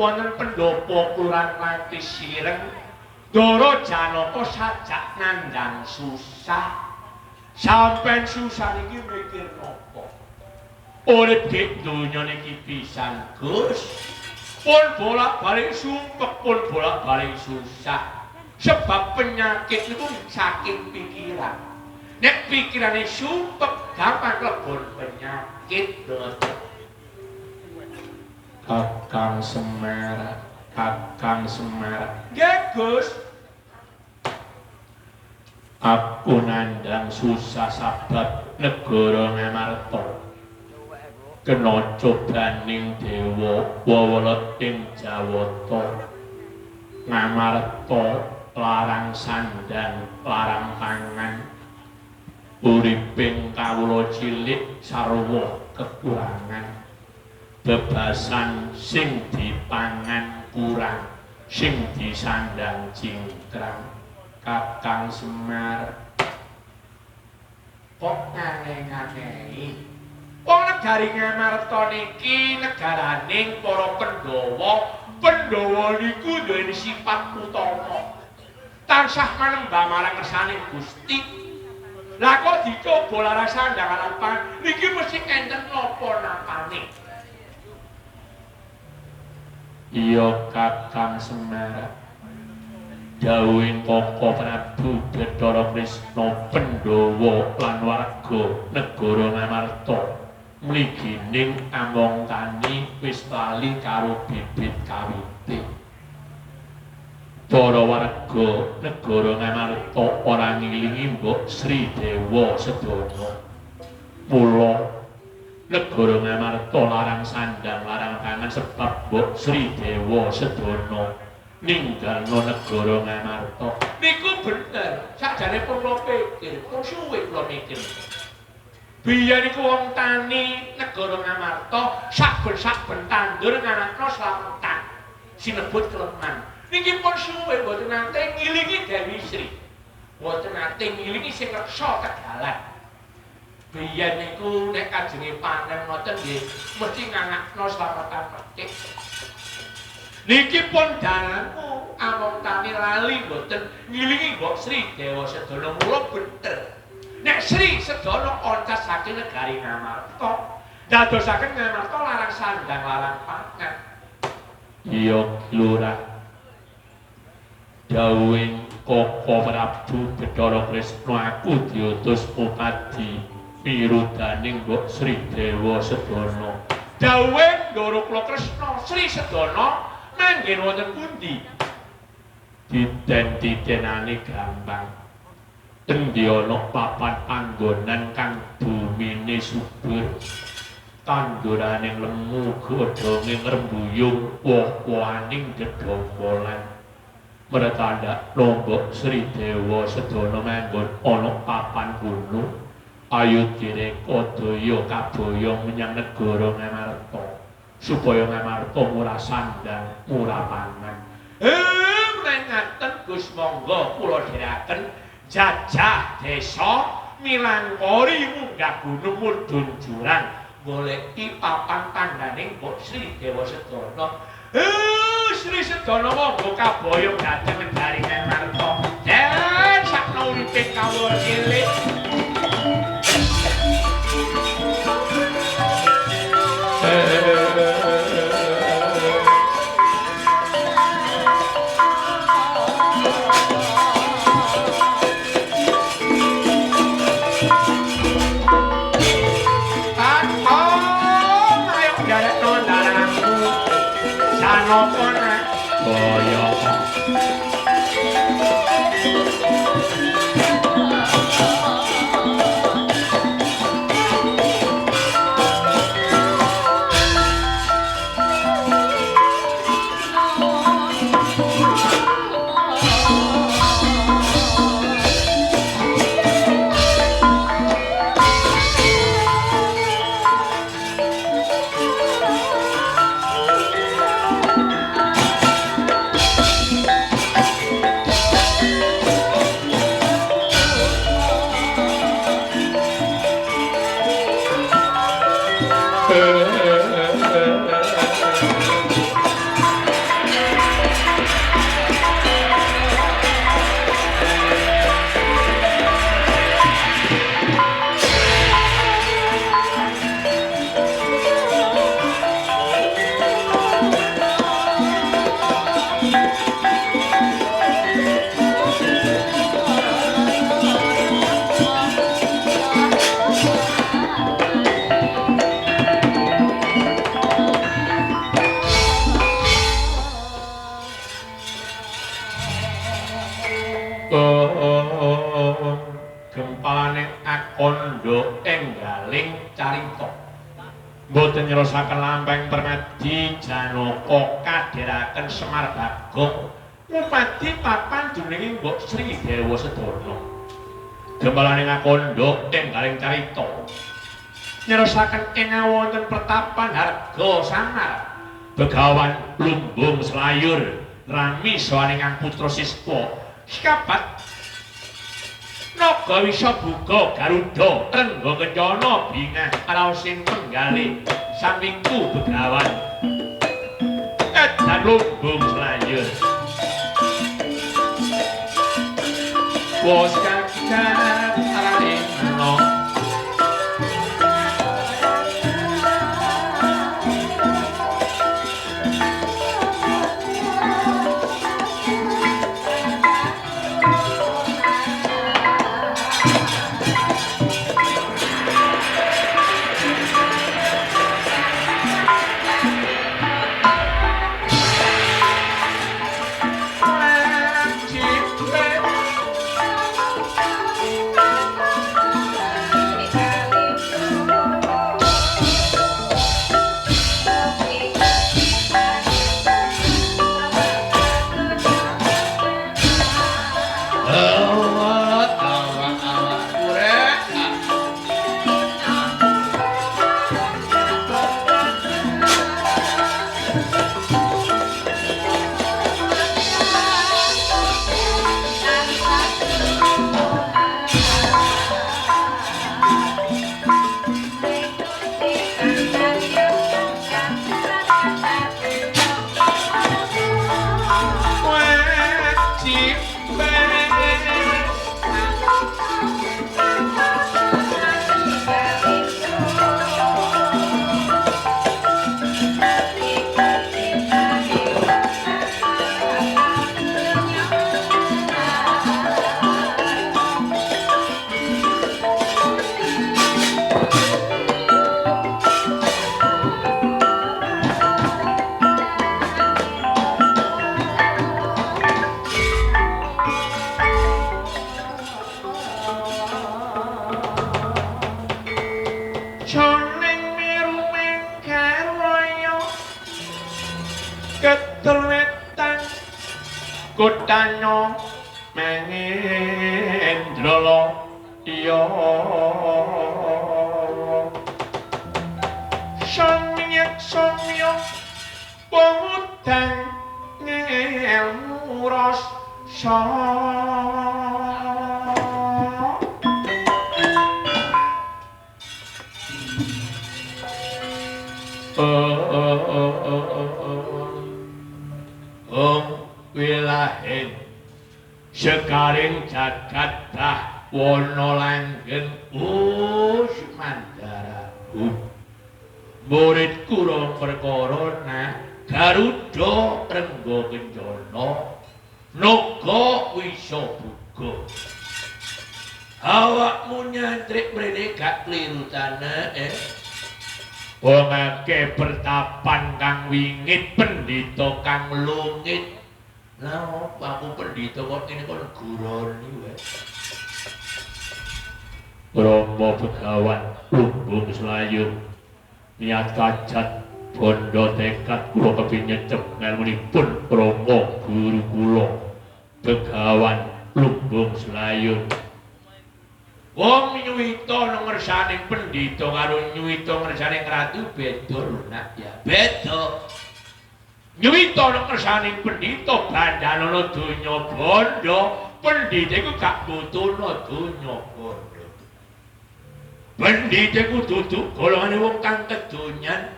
Wonten pendopo Kelurahan Klatis Sireng Ndara Janaka sajak nandhang susah. Sampeyan susah niki mikir napa? Urip dik donya niki pisan, Gus. Pun bolak-balik sumpek, pun bolak-balik susah. Sebab penyakit niku saking pikiran. Nek pikirane sumpek gampang klebon penyakit. Kakang Semar, Kakang Semar. Nggih, Gus. Aku nandhang susah sabab negara Ngamarta. Kena cobaning dewa wewelet ing Jawata. Ngamarta larang sandang, larang pangan. Uriping kawula cilik sarwa kekurangan. Bebasan sing dipangan kurang, sing disandang cingkrang. Kakang Semar kok ngane-nganehi. Wong negari Ngamarta niki negaraning para Pandhawa. Pandhawa niku duweni sifat utama, tansah manembah marang ngersaning Gusti. Lah kok dicoba larang sandang larang pangan niki mesti enten napa-napane. Iya Kakang Semar, dawuhing Koko Prabu Bathara Kresna Pandhawa lan warga negara Ngamarta mligining among tani wis lali karo bibit kawite. Para warga negara Ngamarta ora ngilingi Mbok Sri Dewa Sedana. Mula negara Ngamarta larang sandang larang pangan sebab Mbok Sri Dewa Sedana ninggalno negara Ngamarta. Niku bener, sakjane pun kula pikir, pun suwe kula mikir. Biyen niku wong tani negara Ngamarta saben-saben tandur nganakno slametan sinebut kleman. Niki pun suwe mboten nate ngilingi Dewi Sri. Mboten nate ngilingi sing reksa tegalan. Biyen niku nek kajenge panen ngoten nggih mesti ngangakno slametan petik. Niki pun dangu among tani lali mboten ngilingi Mbok Sri Dewa Sedana. Mula bener. Nek Sri Sedana ontas saking negari Ngamarta, dadosaken Ngamarta larang sandang larang pangan. Iya Lurah. Dawuhing Koko Prabu Bathara Kresna aku diutus upadi mirudaning Mbok Sri Dewa Sedana. Dawuhing Ndara kula Kresna Sri Sedana manggen wonten pundi? Titen-titenane gampang. Endi ana papan panggonan kang bumine subur, tandurane lemu, godhonge ngrembuyung, woh-wohaning dedhompolan. Mretandhak Mbok Sri Dewa Sedana manggon ana papan kono. Ayo direka daya kaboyong menyang negara Ngamarta supaya Ngamarta murah sandang, murah pangan. Ngaten Gus, monggo kula dherekaken jajah desa milangkori munggah gunung mudhun jurang goleki papan tandhaning Mbok Sri Dewa Sedana. Sri Sedana monggo kaboyong dhateng negari Ngamarta. Yen sakno uripe kawula cilik. Akondo enggaling carita. Mboten nyrosaken lampeng permadi Janaka kadheraken Semar Bagong ngupadi papan jumenenge Mbok Sri Dewa Sedana. Gempalane Akondo enggaling carita nyrosaken ing wonten pertapan harga samar Begawan lumbung selayur rami sowan ingkang putra siswa sikabat naga wisa buga garuda rengga kencana bingah raosing penggalih samingku begawan edan lumbung selayur wos kacat arane. Kutano mengendrala iya samyak samya wong udan ngelmu ros. Om wilahen sekaring jagat dah wana langgeng us mandara. Murid kula perkara nah Garuda Rengga Kencana naga wisa buga. Awakmu nyantrik mrene gak kliru tanah Wong akeh pertapan kang wingit, pendhita kang lungit. Lah opo aku pendhita kok ngene kon guroni wae. Rama Begawan lumbung Selayu niat kajat bondo tekad kula kepingin ngelmunipun Rama guru kula Begawan lumbung Selayu. Wong nyuwita nang ngersane pendhita karo nyuwita ngersane ratu beda lho nak ya. Beda. Nyuwita nang ngersane pendhita bandhanono donya bondo, pendhita iku gak butuhno donya bondo. Pendhita iku duduk golongane wong kang kedonyan.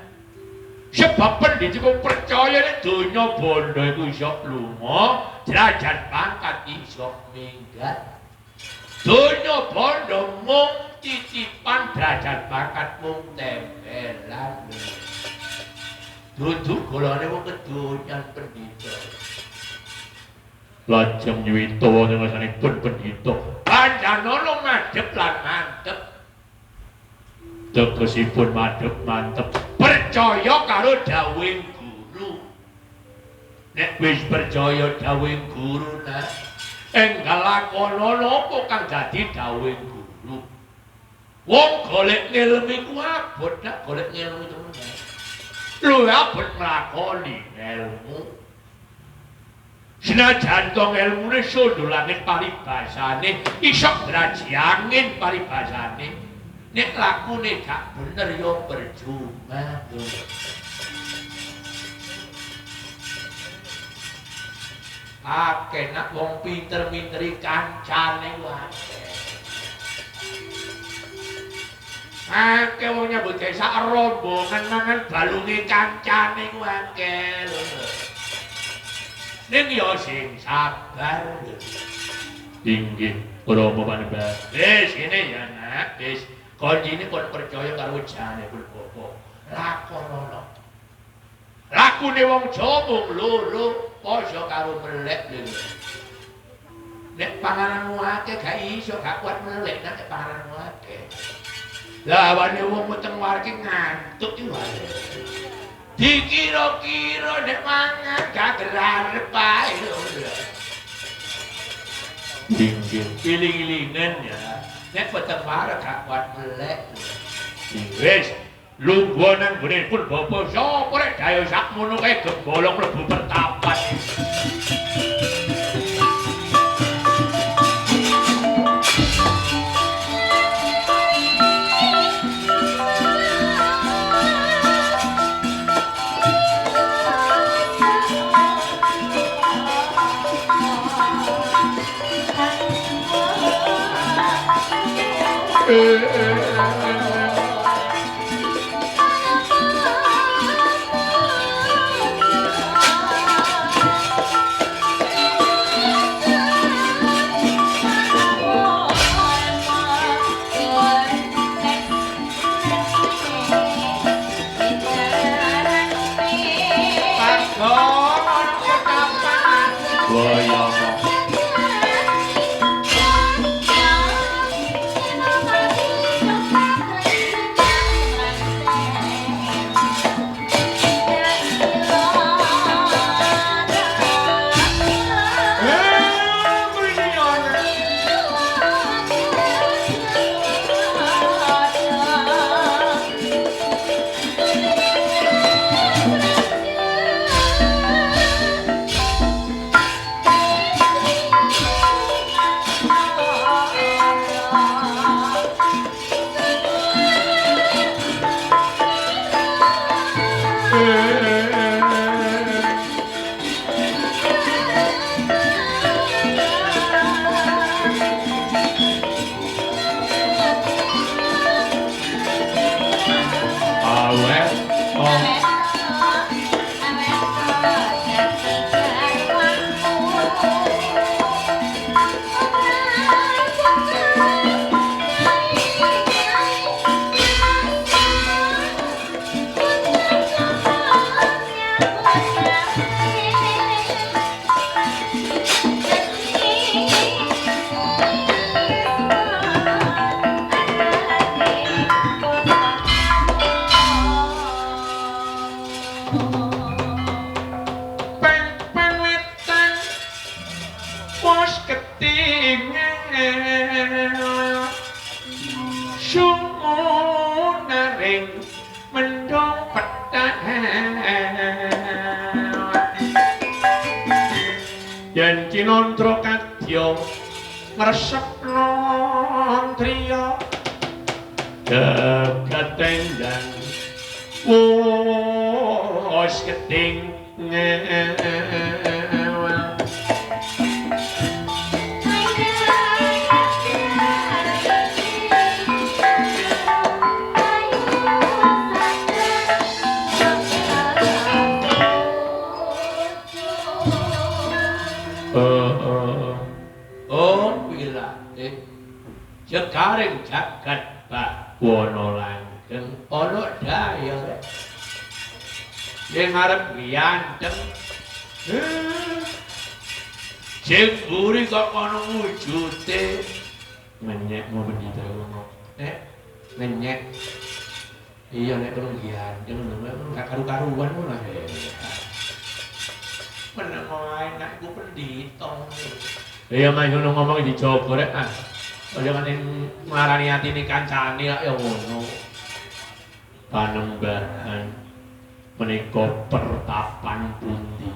Sebab pendhita iku percaya nek donya bondo iku iso lunga, derajat pangkat iso minggat. Donya bondo mung titipan, derajat pangkat mung tempelan. Duduk golongane wong kedonyan pendhita. Lajeng nyuwita wonten ngarsanipun pendhita. Panjenengan madhep lan mantep. Tegesipun madhep mantep percaya karo dawuhing guru. Nek wis percaya dawuhing guru nak enggal lakono apa kang dadi dawuhing guru. Wong golek ngelmu iku abot nak golek ngelmu temen. Luwih abot nglakoni ngelmu. Senajan to ngelmune sundul langit paribasane, iso ngraji angin paribasane. Nek lakune gak bener ya percuma. Akeh nak wong pinter-minteri kancane wae. Akeh wong nyambut gawe sak rombongan mangan balunge kancane ku akeh lho. Ning ya sing sabar. Inggih, Rama Panembahan. Wis ngene ya nak, wis koncine kon percaya karo jane pun bapa. Lakonono. Lakune wong Jawa mung loro, poso karo melek lho. Nek pangananmu akeh gak iso, gak kuat melek nek pangananmu akeh. Lah awane wong weteng warke ngantuk iki wae. Dikira-kira nek mangan gak gerarep ae lho. Inggih, iling-ilingan ya. Nek weteng warek gak kuat melek. Wis lungguh nang nggone pun bapa sapa rek dayo sakmono kae gembolong mlebu pertapan. Cinandra kadya ngresepna driya jagat endang wis keting Jekaring jagat bawana langgeng ana daya rek. Sing arep ganteng. Sing mburi kok ana wujute. Ngenyek mau pendhita ngono. Ngenyek. Iya nek kono ganteng ngono gak karu-karuan ngono. Meneng wae nek iku pendhita. Iya mah ngono ngomong dijogo rek ah. Aja ngene nglarani atine kancane lak ya ngono. Panembahan menika pertapan pundi?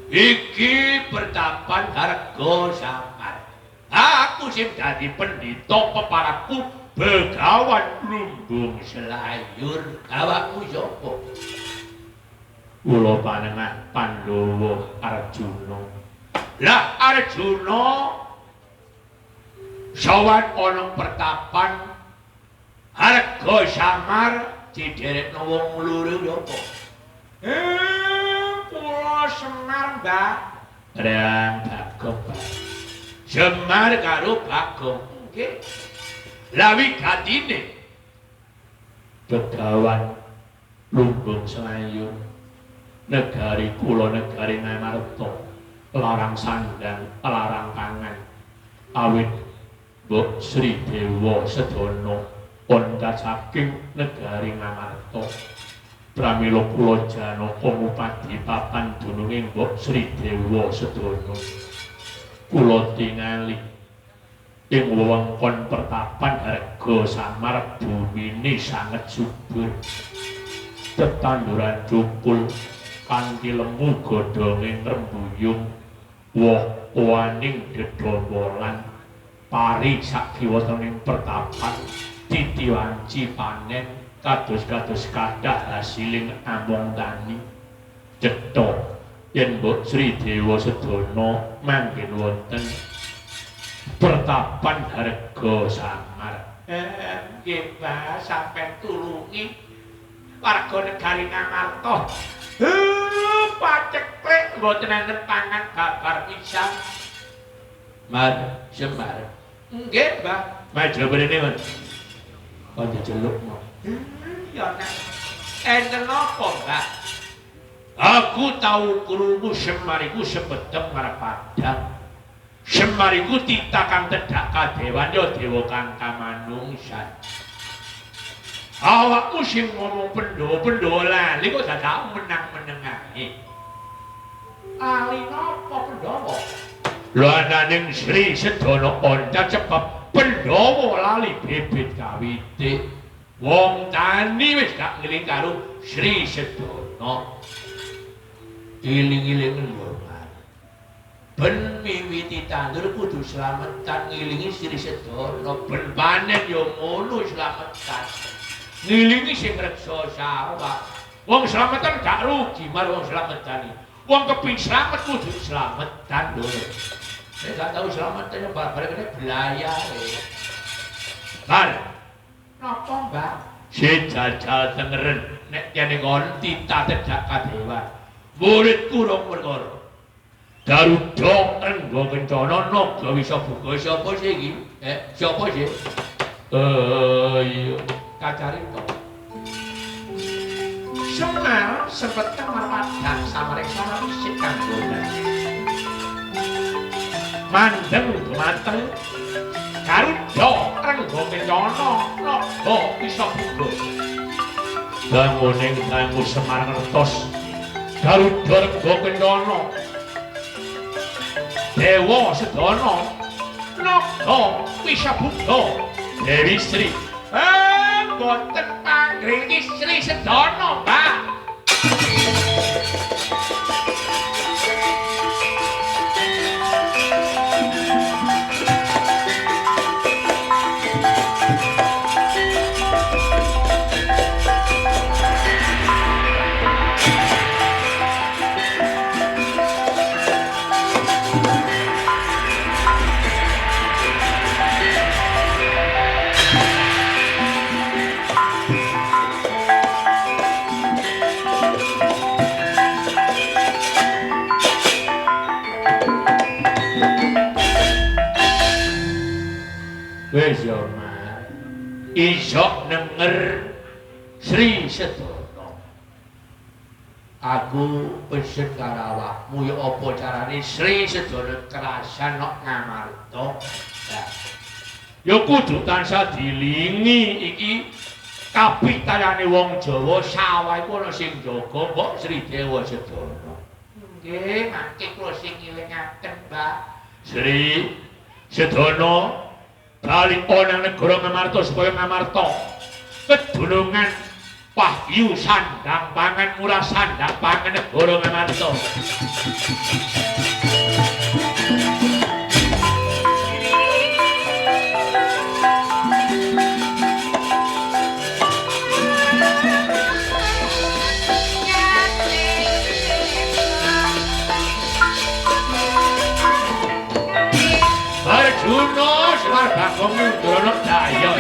Iki pertapan Harga Samar. Aku sing dadi pendhita peparakku Begawan Lumbung Selayur. Awakmu sapa? Kula panengah Pandhawa Arjuna. Lah Arjuna sowan ana pertapan Harga Samar diderekno wong loro ya apa? Kula Semar, Mbak. Rang Bagong. Semar karo Bagong. Nggih. Lah wigatine Begawan Lumbung Selayur negari kula negari Ngamarta larang sandang larang pangan awit Mbok Sri Dewa Sedana onta saking negari Ngamarta. Pramila kula Janaka ngupadi papan dununge Mbok Sri Dewa Sedana. Kula tingali ing wewengkon pertapan Harga Samar bumine sanget subur. Tetanduran cukul kanthi lemu godhonge ngrembuyung woh-wohaning dedhomolan. Pari sakiwa tengen pertapan titiwanci panen kados-kados kathah hasiling among tani. Cetha yen Mbok Sri Dewa Sedana manggen wonten pertapan Harga Samar. Nggih, Mbah, sampeyan tulungi warga negari Ngamarta. Paceklik mboten enten pangan babar pisan. Mar Semar. Nggih, Mbah. Maju mrene, Mas. Kon diceluk mo. Ya nek enten napa, Mbah? Aku tau krungu Semar iku sepedhep marang padang. Semar iku titah kang tedhak kadewan ya dewa kang kamanungsan. Awakmu sing ngomong Pandhawa-Pandhawa lali kok dadak menang-meneng ae. Ali napa Pandhawa? Lha ananing Sri Sedana onta sebab Pandhawa lali bibit kawite. Wong tani wis gak ngeling karo Sri Sedana. Iling-ilingen lho, Mas. Ben miwiti tandur kudu slametan ngilingi Sri Sedana, ben panen ya ngono slametan. Ngilingi sing reksa sawah. Wong slametan gak rugi mar wong slametane. Wong kepingin slamet kudu slametan lho. Nek gak tau slametan ya bar kene belayar. Bar. Napa, Mbah? Si jajal tengeren nek kene kon titah tedhak kadewan. Muridku rong perkara. Garuda Rengga Kencana naga wisa buka sapa sih iki? Sapa sih? Iya, kacarita. Semar sempet marpadang samareksa isik kanggonan. Mandeng dumateng Garuda Rengga Kencana naga wisa buka. Banguning dangu Semar ngertos Garuda Rengga Kencana Dewa Sedana naga wisa buka Dewi Sri. Boten panggih Sri Sedana, Mbak. Wis ya, Mas. Iso nenger Sri Sedana. Aku pesen karo awakmu ya apa carane Sri Sedana kerasan nok Ngamarta. Lah, ya kudu tansah dilingi iki kapitayane wong Jawa sawah iku ana sing jaga mbok Sri Dewa Sedana. Nggih, mangke kula sing ngilingaken, Mbak. Sri Sedana bali ana negara Ngamarta supaya Ngamarta kedunungan wahyu sandang pangan murah sandang pangan negara Ngamarta. Arjuna Semar Bagong Ndrono Daya.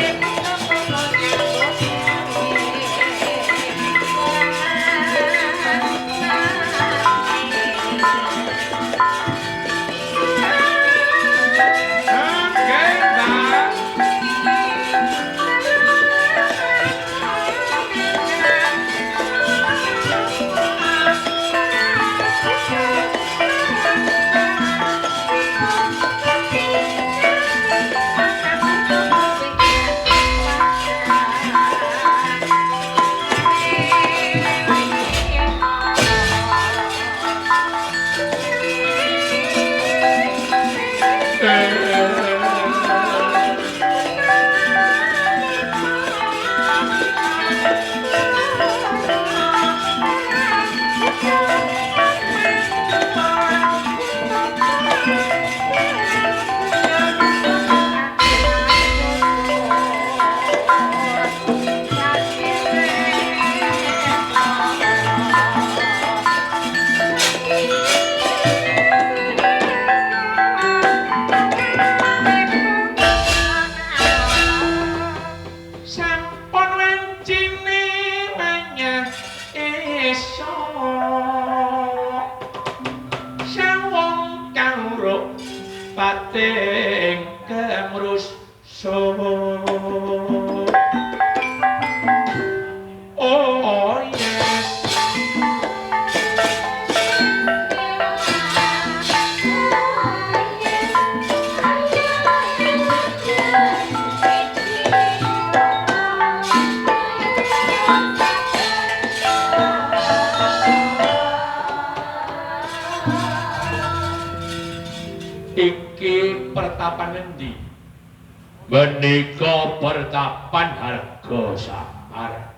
Iki pertapan endi? Menika pertapan Harga Samar.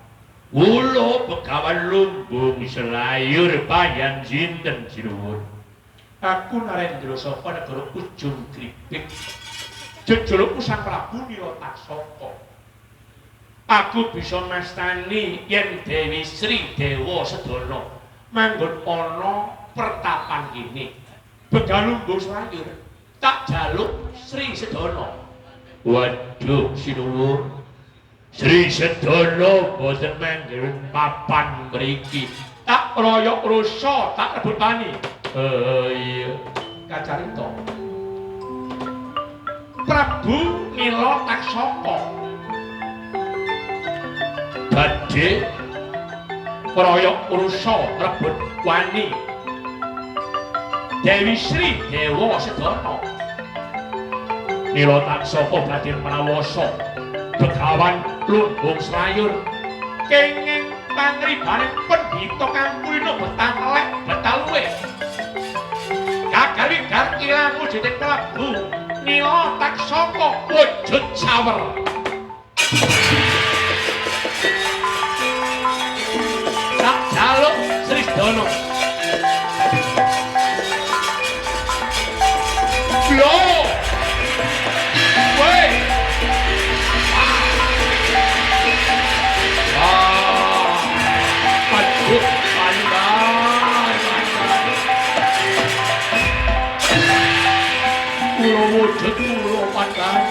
Kula Begawan Lumbung Selayur payan sinten sinuwun. Aku Narendra saka negara Ujung Gribik. Jejulukku Sang Prabu Nila Taksaka. Aku bisa mastani yen Dewi Sri Dewa Sedana manggon ana pertapan kene. Begawan Lumbung Selayur tak jaluk Sri Sedana. Waduh sinuwun, Sri Sedana boten manggen papan mriki. Tak royok rusa, tak rebut pani. Iya, kacarita. Prabu Nila Taksaka badhe royok rusa rebut wani Dewi Sri Dewa Sedana. Nila Taksaka badhe mrawasa Begawan Lumbung Selayur kenging pangribaning pendhita kang kulina betah melek betah luwe. Gagal ilang wujuding Prabu Nila Taksaka wujud sawer. Tak jaluk Sri Sedana. Lho. Woi. Ah. Aduh, pandai. Kula wujud kula pandai.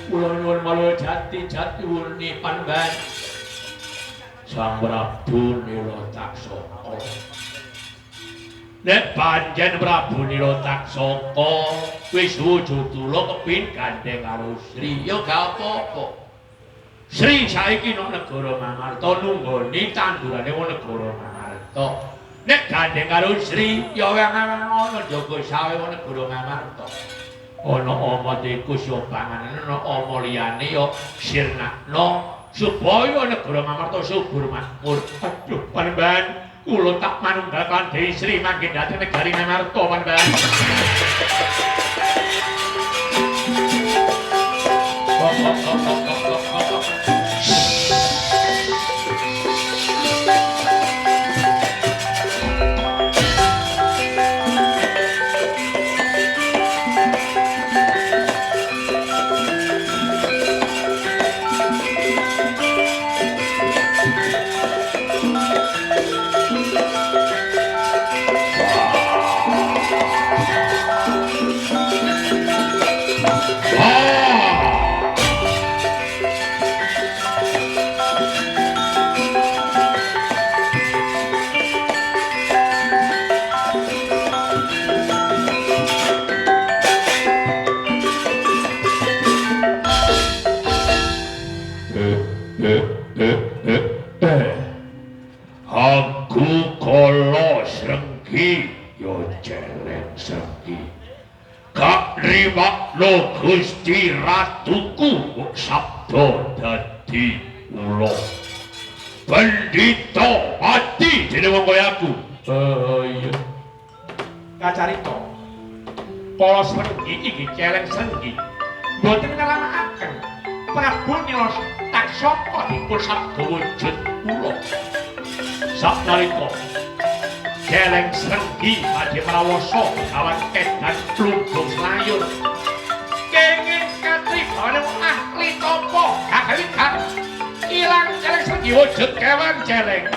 Kula nyuwun malu jati jati wurni panban. Sang Prabu Nila Taksaka. Nek pancen Prabu Nila Taksaka wis wujud ula kepin gandeng karo Sri, ya gak apa-apa. Sri saiki nang negara Ngamarta nunggoni tandurane wong negara Ngamarta. Nek gandeng karo Sri ya ana jaga sawe wong negara Ngamarta. Ana ama tikus ya panganan, ana ama liyane ya sirnakno supaya negara Ngamarta subur makmur. Aduh, panembahan kula tak manunggal kan Dewi Sri mangke dhateng negari Ngamarta panembahan. Aku kala srenggi ya celeng srenggi. Gak nrimakno Gusti Ratuku mbok sabda dadi ula. Pendhita mati dene wong kaya aku. Iya. Kacarita. Kala srenggi iki celeng srenggi. Mboten ngelamakaken Prabu Nila Taksaka dipun sabda wujud ula. Saknalika celeng srenggi badhe mrawasa kawan kedan plundung selayur kenging katribane ahli tapa gagawigan ilang celeng srenggi wujud kewan celeng.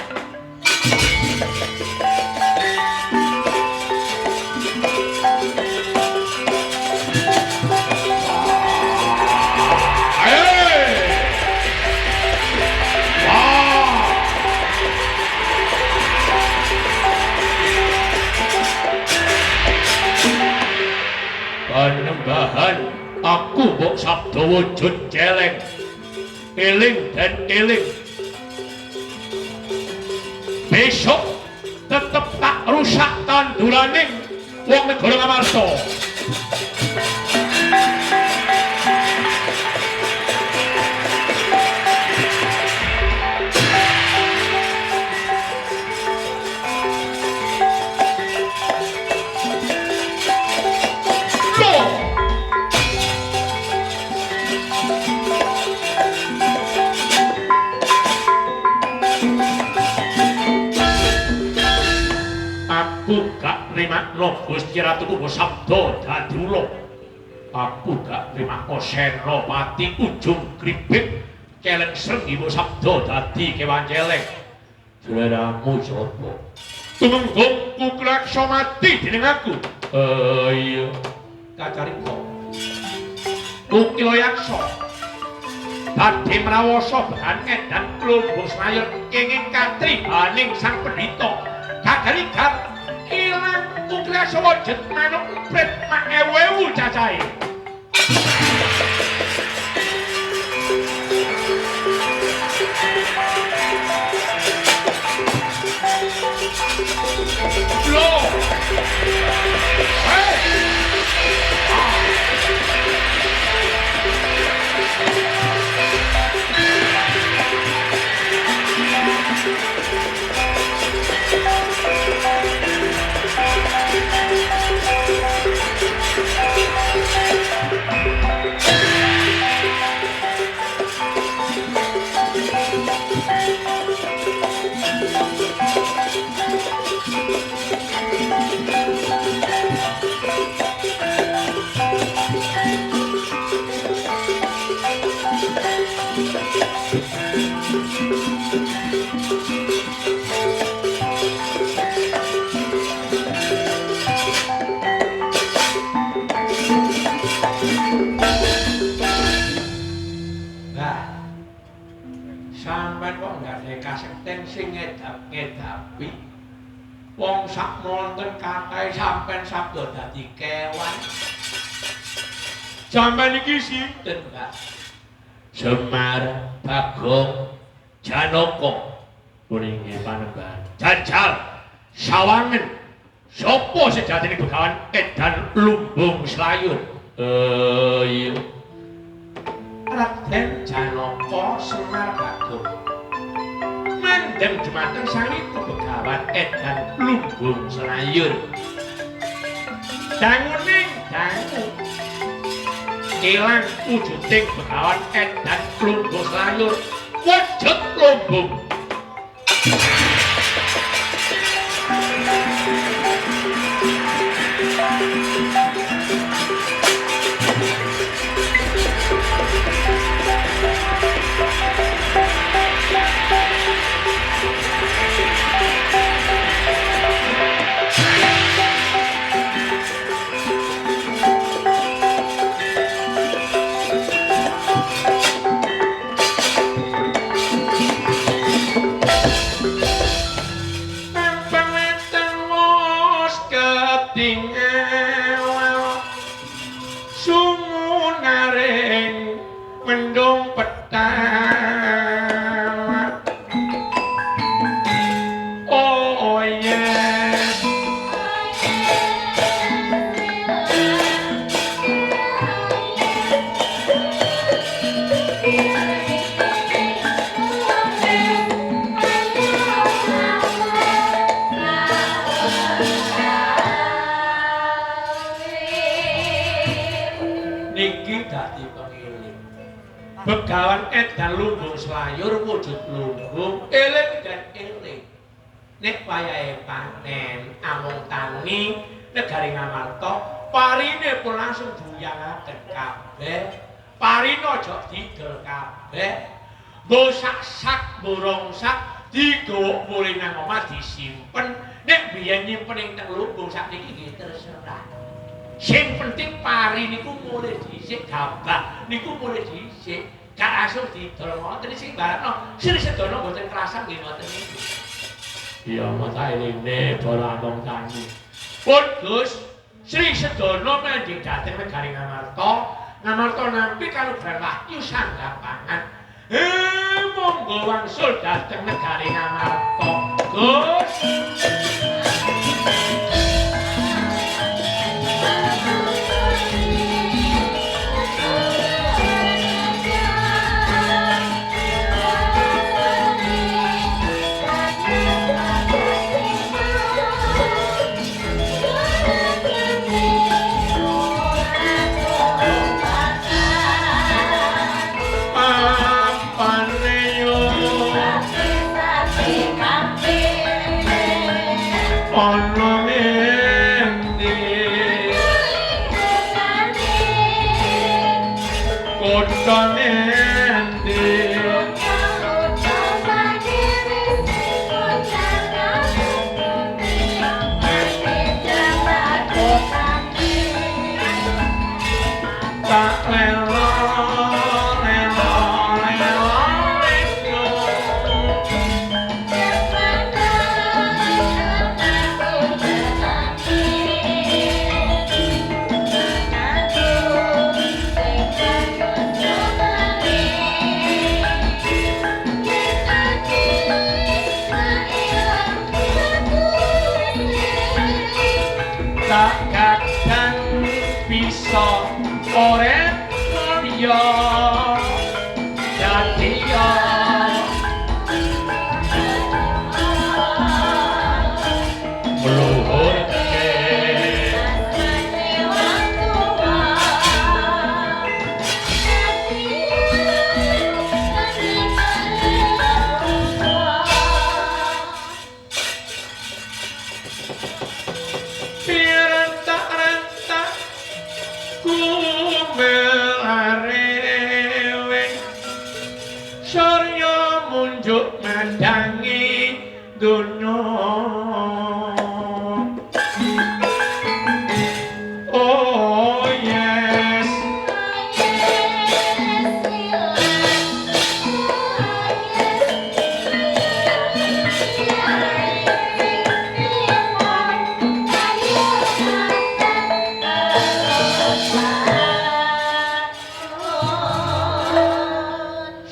Panembahan aku mbok sabda wujud celeng eling dan eling besok tetep tak rusak tanduraning wong negara Ngamarta. Aku gak nrimakno Gusti Ratuku mbok sabda dadi ula. Aku gak nrimakno Senopati Ujung Gribik celeng srenggi mbok sabda dadi kewan celeng. Jleramu sapa? Tumenggung Kuklaksa mati dening aku. Iya. Kacarita. Kukila Yaksa badhe mrawasa bahan edan klumbung selayur kenging katribaning sang pendhita. Gagaligan ilang Kuklaksa wujud manuk emprit mak ewu-ewu cacahe. Loh. Hey. Ah. Sampeyan kok nggadahi kasekten sing ngedap-ngedapi. Wong sak monten kathah sampeyan sabda dadi kewan. Sampeyan iki sinten, Mbak? Semar Bagong Janaka. Kuninge panembahan. Jajal sawangen. Sopo sejatine Begawan Edan Lumbung Selayur? Iya. Raden Janaka Semar Bagong mandheng dumateng sang ibu Begawan Edan Lumbung Selayur. Danguning dangu ilang wujuding Begawan Edan Lumbung Selayur wujud lumbung. Begawan Edan Lumbung Selayur wujud lumbung eling dan eling. Nek wayahe panen amung tani negari Ngamarta parine pun langsung diuyangaken kabeh. Parine aja didol kabeh. Nggo sak-sak borong sak digawa mulih nang omah disimpen. Nek biyen nyimpen ing teng lumbung sakniki nggih terserah. Sing penting pari niku mulih dhisik, gabah niku mulih dhisik. Gak langsung didol ngoten sing barakno. Sri Sedana mboten kerasan nggih ngoten niku. Iya, mata elingne para among tani. Pun Gus, Sri Sedana manjing dhateng negari Ngamarta. Ngamarta nampi kalubaran wahyu sanggapangan. Monggo wangsul dhateng negari Ngamarta. Gus.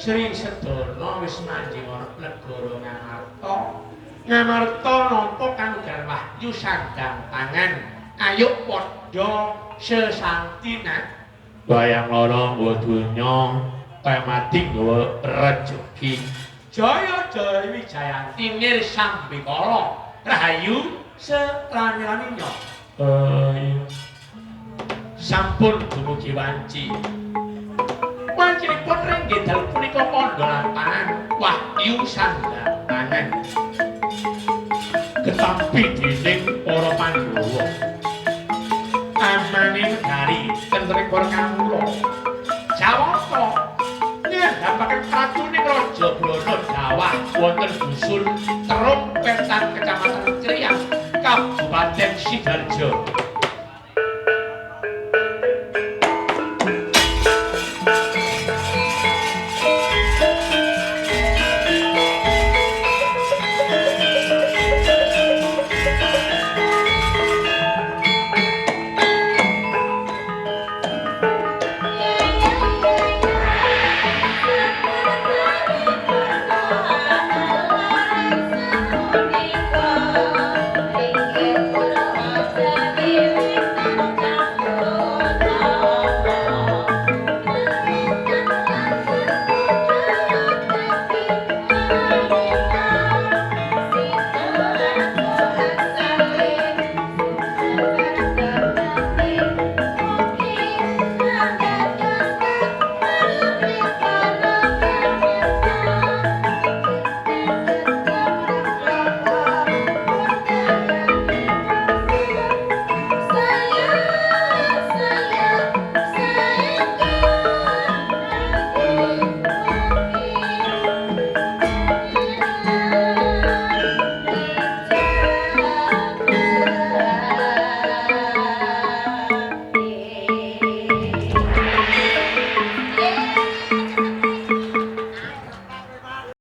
Sri Sedana wis manjing ana negara Ngamarta. Ngamarta nampa kanugrahan wahyu sandang pangan. Ayo padha sesantina. Wayang lara nggawa donya, kaya mati nggawa rejeki. Jaya Jaya Wijayanti nir sambikala rahayu serami-raminya. Iya. Sampun dumugi wanci. Wancinipun renggih dalu punika kandha lampahan wahyu sandang pangan. Ketampi dening para Pandhawa. Amane dari tentering para kawula. Jawata nyandhapaken ratuning Raja Brana dawah wonten dusun Terung Petan Kecamatan Krian, Kabupaten Sidoarjo.